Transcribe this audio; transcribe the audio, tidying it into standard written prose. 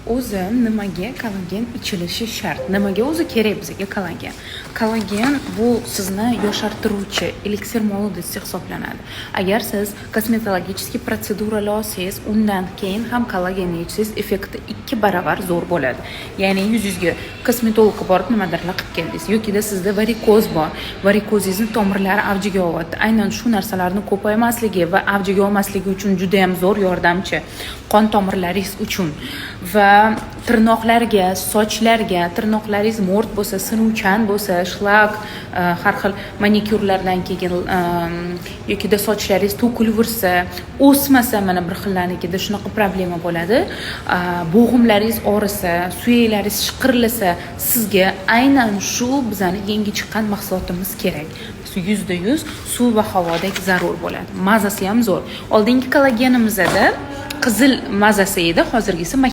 O'zi nimaga kollagen ichilishi shart? Nimaga o'zi kerak bizga kollagen? Kollagen bu sizni yoshartiruvchi эликсир молодости hisoblanadi. Agar siz косметологический protseduralar olsangiz, undan keyin ham kollagenni ichsangiz, effekti 2 baravar zo'r bo'ladi. Ya'ni yuzingizga kosmetologga borib nimadirlar qilib keldingiz yokida sizda varikoz bor, varikozingizni tomirlari avjiga olyapti. Aynan shu narsalarni ko'paymasligi va avjiga olmasligi uchun judayam zo'r yordamchi qon tomirlaringiz uchun va tirnoqlarga, sochlarga. Tirnoqlaringiz mo'rt bo'lsa, sinuvchan bo'lsa, shlak, har xil manikyurlardan keyin yokida sochlaringiz to'kilaversa, o'smasa, mana bir xillarnikida shunaqa problema bo'ladi, bo'g'imlaringiz og'risa, suyaklaringiz shiqirlasa, sizga aynan shu bizani yangi chiqqan mahsulotimiz kerak. 100% suv va havodek zarur bo'ladi. Mazasi ham zo'r. Oldingi kollagenimizda qizil mazasi edi, hozirgisi